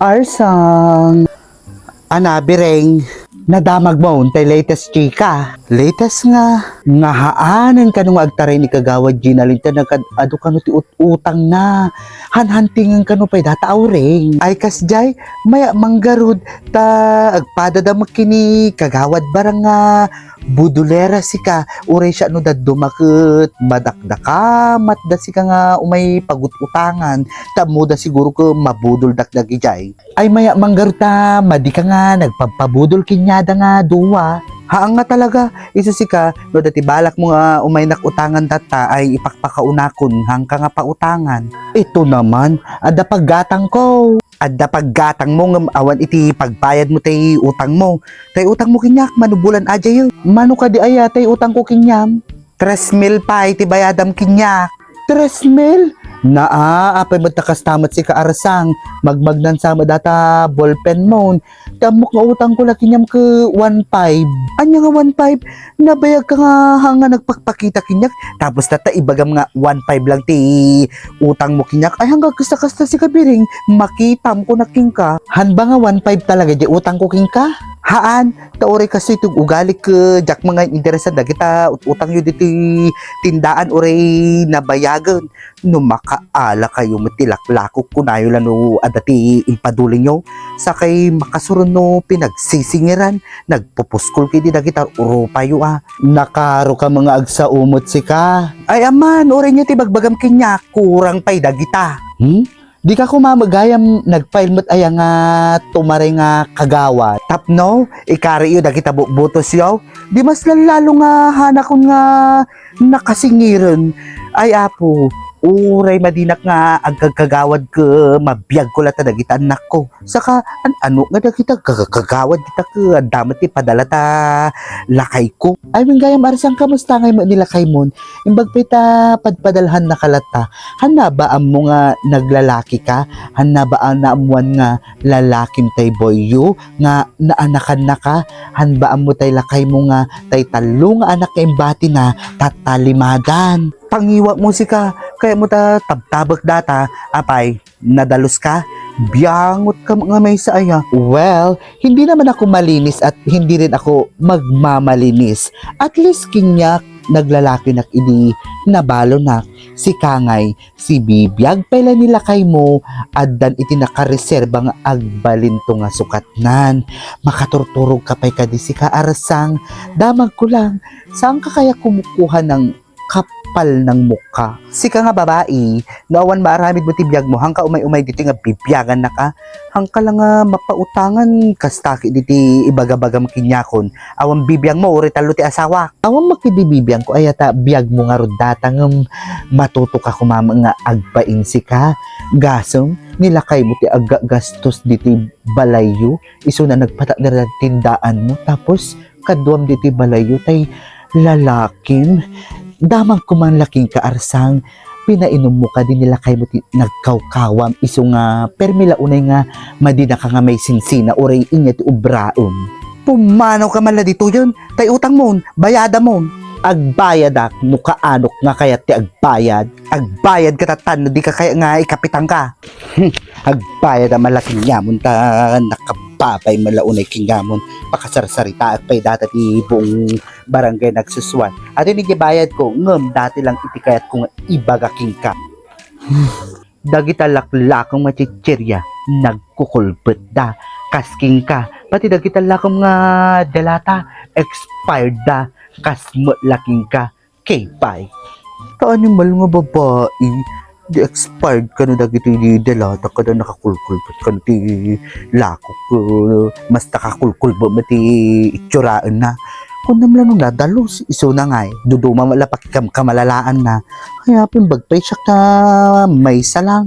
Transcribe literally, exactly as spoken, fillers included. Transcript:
Arsang. Ana, Bireng, nadamagmo tay latest chika. Latest nga, nga haanen kano nga agtaray ni Kagawad Ginalin ta nagad-adu kano ti ut-utangna. Hanhantingen kano pay data, Aureng. Ay, kasjay, maya manggarud ta agpadada met ken ni Kagawad Barang nga budolera sika, uray siya no dadduma ket madakdakamatda sika nga umay pagut-utangan, ta ammoda siguro ket mabudoldak dagidiay. Ay, maya manggarud ta, madi ka nga nagpabpabudol kaniada nga dua. Haan nga talaga, isu sika, no dati balak mo nga umaynak utangan tatta, ay ipakpakaunakon, hangka nga pautangan. Ito naman, adda paggatangko. Adda paggatangmo ngem awan iti pagbayadmo tay utangmo. Tay utangmo kaniak, mano bulan a diay? Mano kadi aya tay utangko kaniam? Tres mil pay ti bayadam kaniak. Tres mil? Naa, apay met ta kasta met sika, Arsang. Magmagnan sa met data ballpen mo. Ti ammok nga utangko la kaniam ket one five. Ania nga one five? Nabayagka nga, ha, nga nagpakpakita kaniak. Tapos tatta ibagam nga one five lang ti utangmo kaniak. Ay, hangga kasta-kasta sika, Bireng. Makitam kunak kenka. Hanba nga one five talaga diay utangko kenka? Haan, ta uray kastoy ti ugalik, eh, diak man nga interesan dagita ut-, utangyo ditoy tindaan uray nabayagen. No makaala kayo met ti laklakok, kunayo la no adda ti impadulinyo. Sakay makasurun no pinagsisingiran, nagpupuskol kadi dagita rupayo a. Nakaro ka nga agsao met sika. Ay, aman, uray nia ti bagbagam kaniak, kurang pay dagita. Hmm? Di ka koma met gayam nag-file met aya nga tumaray nga kagawad. Tapno, ikariyo dagita butbutosyo. Di mas lallalo nga hanakon nga nakasingiren. Ay, Apo, uray madinak nga agkagkagawad ket mabiagko latta dagita annakko. Saka, an-, ano nga dagita kagkagawad dita ket adda met ti padala ta lakayko. Ay, wen gayam, Arsang, kamusta ngay met ni lakaymon? Imbag pay ta padpadalhannaka latta. Hanna ba ammo nga naglalaki ka? Hanna ba a naammoan nga lalakim tay boyyo nga naanakannaka? Han ba ammo tay lakaymo nga tay tallo nga anak nga imbatina tatta limadan? Pangiwatmo sika, kayatmo ta tabtabek data, apay, nadalus ka? Biangot ka nga maysa aya. Well, hindi naman ako malinis at hindi rin ako magmamalinis. At least kaniak naglalakinak idi nabalonak. Sika ngay, sibibiag pay la ni lakaymo, addan iti nakareserba nga agbalinto nga sukatnan. Makaturturog ka pay kadi sika, Arsang. Damagko lang, saan ka kaya kumukuha ng kapal ng mukha? Sika nga babai, no awan maaramidmo ti biagmo, hangka umay-umay ditoy nga bibiagannaka. Hangka la nga mapautangan, kasta kadi ti ibagabagam kaniakon. Awan bibiangmo, uray tallo ti asawak. Awan met kadi bibiangko, aya ta biagmo ngarud data ngem matuto ka koma nga agbain sika. Gasem, ni lakaymo ti aggagastos ditoy balayyo, isuna nagpatakder ti tindaanmo, tapos kaduam ditoy balayyo tay lalakim. Damagko man la kenka, Arsang, pinainummo kadi ni lakaymo ti nagkawkawam, isu nga permi la unay nga madinaka nga maisinsina uray inya ti obraem. Pumanawka man la ditoyen, tay utangmon, bayadamon. Agbayadak no kaanok nga kayat ti agbayad. Agbayadka ta no dika kayat nga ikapitangka. Hmm, agbayad a malaki niamon ta nakababay man la unay kaniamon. Pakasarsaritaek pay data ti buong barangay nagsusuan. Adu ni bayadko, ngem dati lang iti kayatko nga ibaga kenka. Dagita laklakong nga chichirya, nagkukulbetda, kas kenka. Pati dagita lakom nga delata, expired da, kas met la kenka. Kay pay. Ta animal nga babai, di expired kano dagiti delata kada nakakulkulbet kano ti lakok, eh, mas nakakulkulbet met ti itsuraenna. Kunam la no nadalus, isuna ngay, duduma met la pakikamkamalalaanna. Kaya pin bagpay siak ta maysa lang.